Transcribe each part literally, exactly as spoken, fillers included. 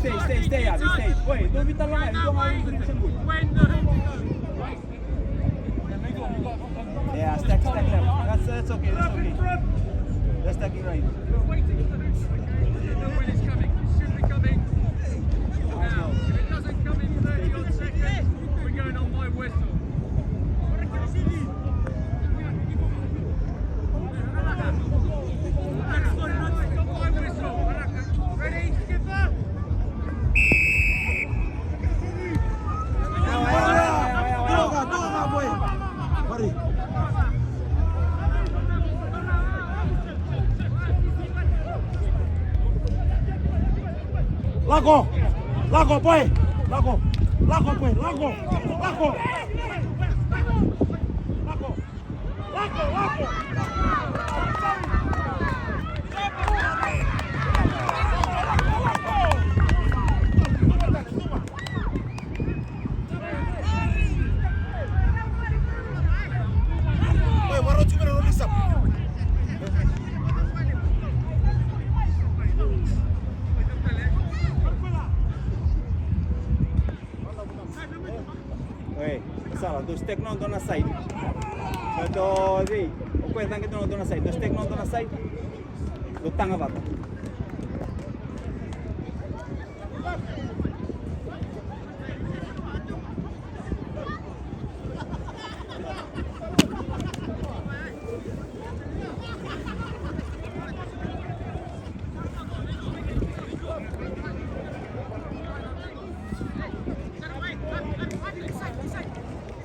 Stay, stay, stay, Abby, stay. Wait, don't be that long, Abby. Don't have to drink some good. Yeah, stack, stack left. That's, that's okay, that's okay. That's stacking right. We're waiting for the next one. You don't know when it's coming. It should be coming now. If it doesn't come in thirty odd seconds, we're going on my whistle. Next one, on my whistle. Ready, skipper? Lako! Lako, boy! Lako! Lako, boy! Lako! Lako! Lako! Oi, sala, dou stack no dou na side. Dou dei, o koya cake dou na dou na side. Dou stack no dou na side. Dou taga vata.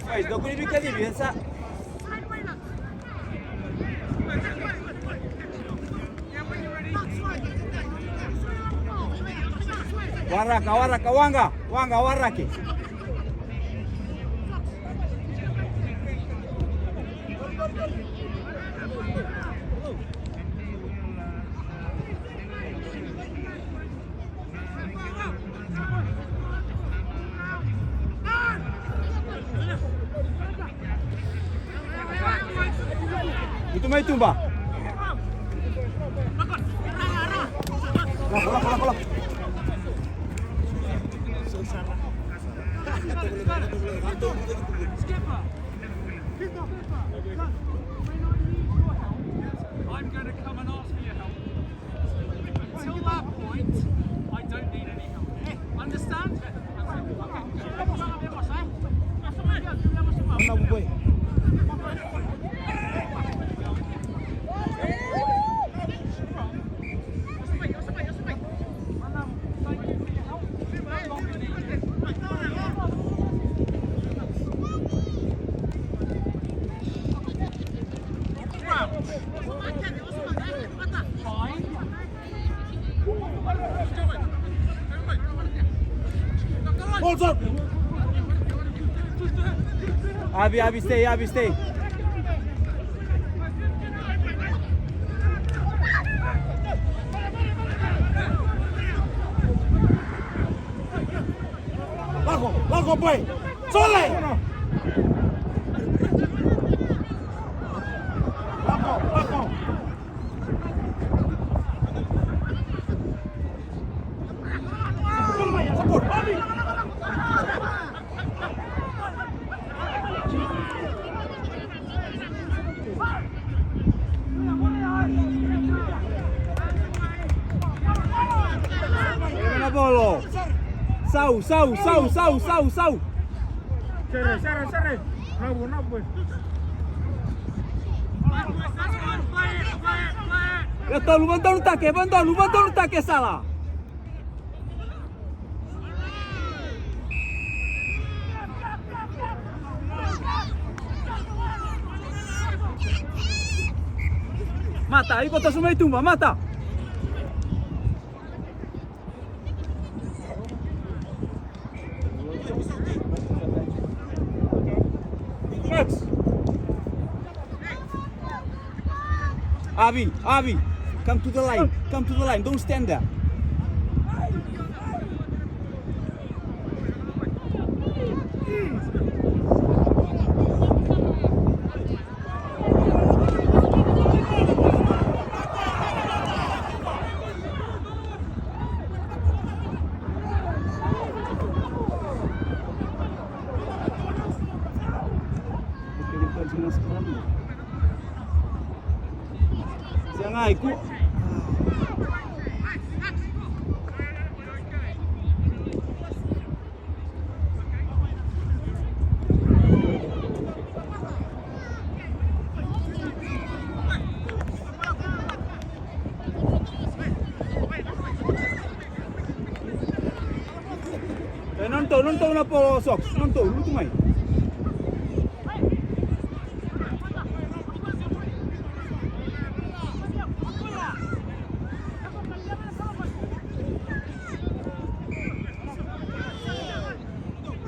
Guys, dou kua ni vikacivi, e sa. Waraka, waraka, waqa, waqa, waraki. Itu mai tuba. Lako, lako, lako, lako. I'm going to come and ask for your help. Until that point, I don't need any help. Understand? Avi, Avi, stay, Avi, stay. Lako, lako, boy. Sole. Lako, lako. Na bolo. Sau, sau, sau, sau, sau, sau. Sere, sere, sere. Bravo, bravo. E tolu, vadonu take, vadonu, vadonu take sala. Mata, iko toso mai tuba, mata. Avi, Avi, come to the line, come to the line, don't stand there. Ai, ku- E, nona tou, nona tou na polo, Socks, nona tou, lutu mai.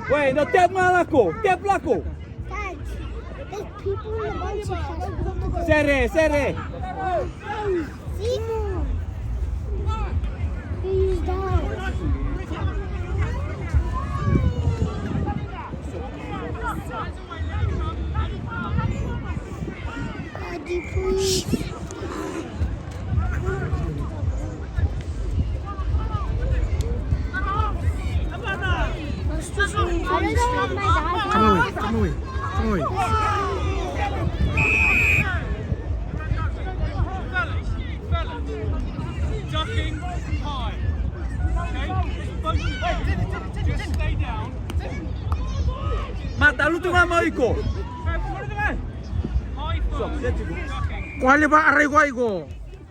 Wait, no, tap mai lako, tap lako. Dad, there's people in the bunch of us. Sere, sere. Hey, Simon. They use that. Daddy, please. Come away, come away, come away. Ducking high. Okay? Just focus. Just stay down. Mata, lutu ga mai iko. High foot. Ducking. Koya le va arai koya iko.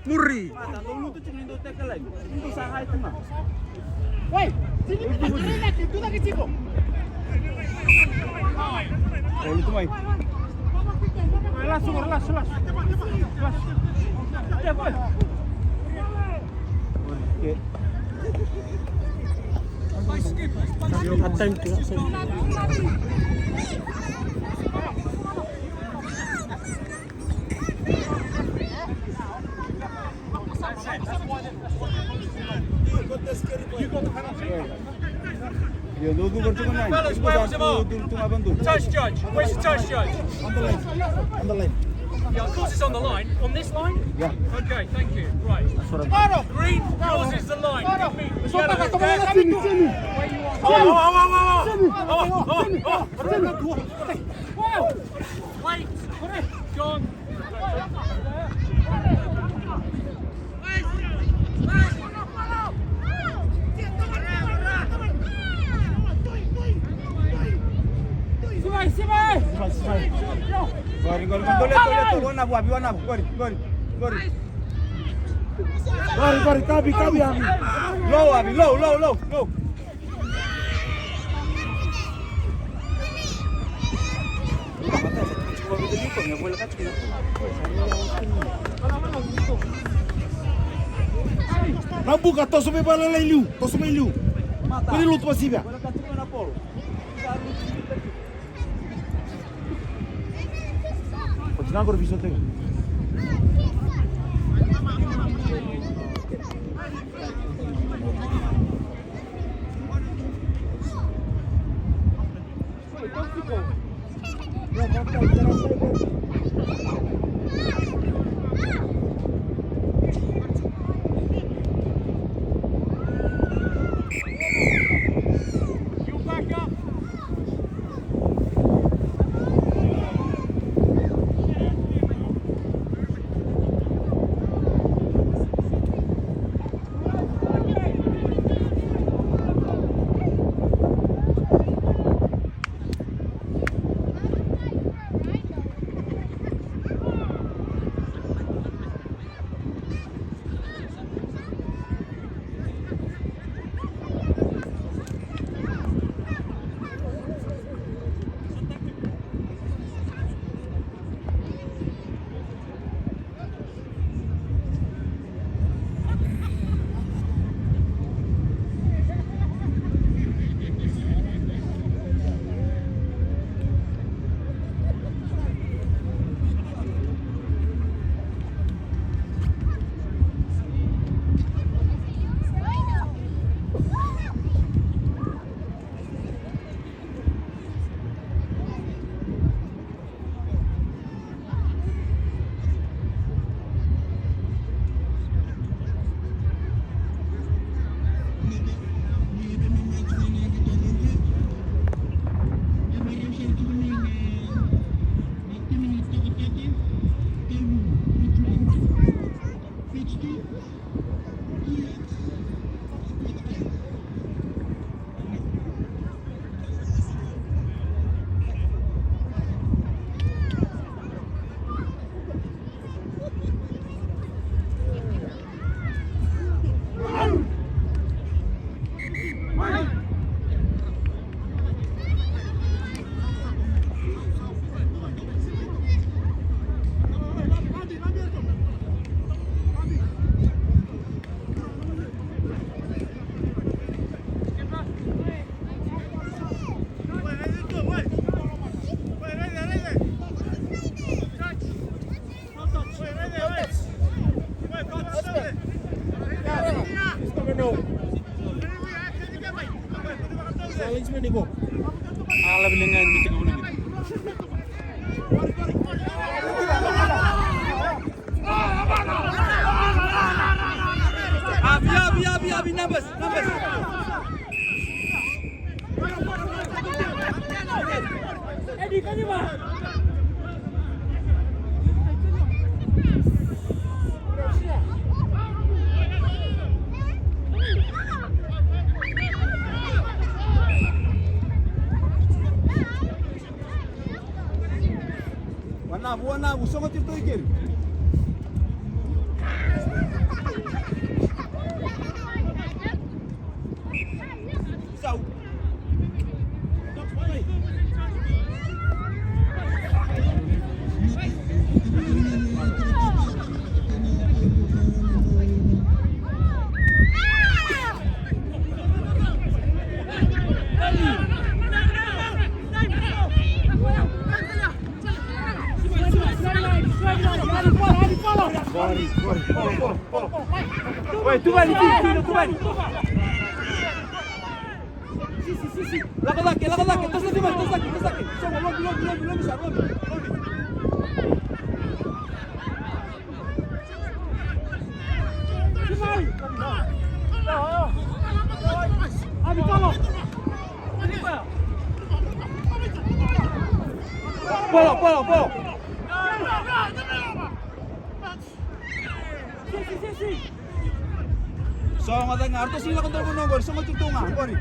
Muri. Mata, dou lutu tiko ni dou teka laini. Ni dou sa high tu ga. Oi, sini kita kiri na kitu na kitiko. Oi, lutu mai. Relax, relax, relax. Relax. Step, oi. Okay. Fellas, where was the ball? Touch judge. Where's the touch judge? On the line. On the line. Yeah, of course it's on the line. On this line? Yeah. Okay, thank you. Right. Green, yours is the line. Give me yellow. Wait. John. Gori, gori, gori, dole, dole, dole, wanavu, Avi, wanavu, gori, gori, gori. Gori, gori, kabi, kabi, Avi. Low, Avi, low, low, low, low. Nabuka, toso mai vakalala i liu, toso mai liu. Kua ni lutu vakasavi. Oti ga qori, visota ga. Avi, avi, avi, avi, numbers, numbers. Wanavu, wanavu, sogo tiko i keri. Sau. Oi, tu vai, tu vai, tu vai. Lako cake, lako cake, toso cake, toso cake, toso cake. Sogo, lobi, lobi, lobi, lobi, sa, lobi, lobi. Polo, polo, polo. Sogo cake ga, ratou sega ni lako donu qori, sogo tiko tu ga qori.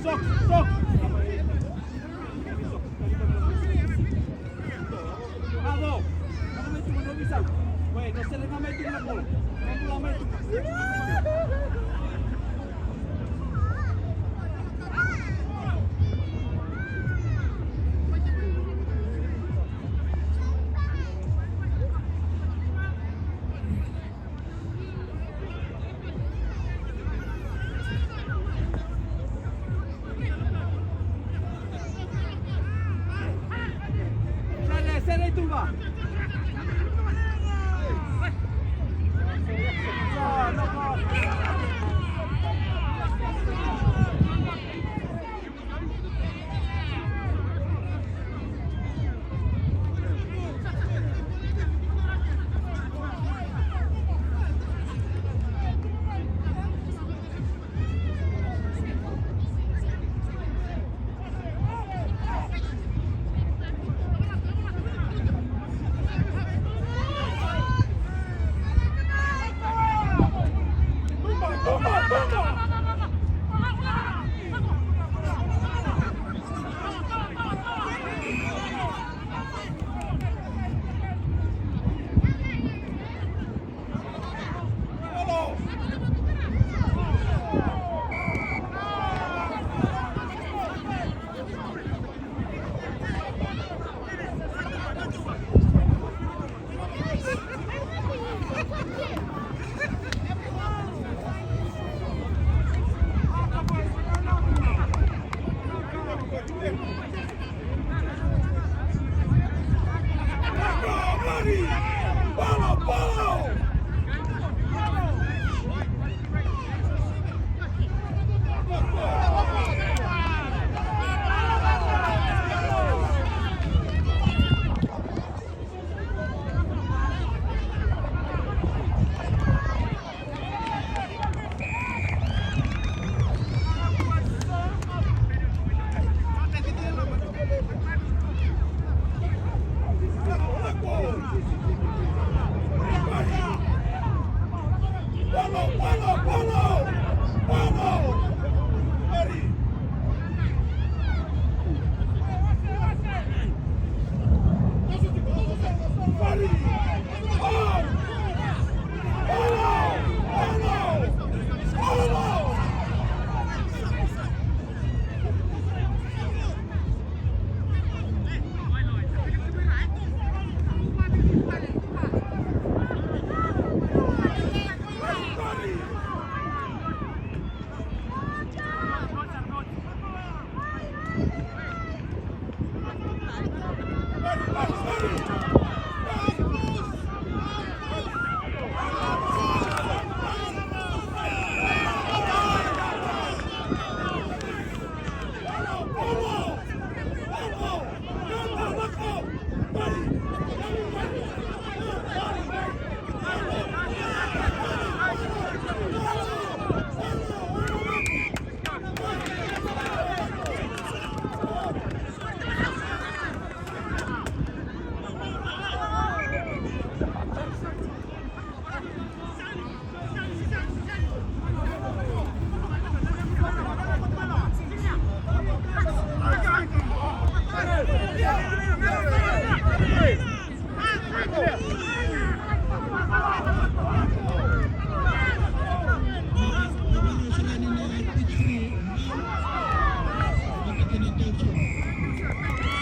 Sok, sok.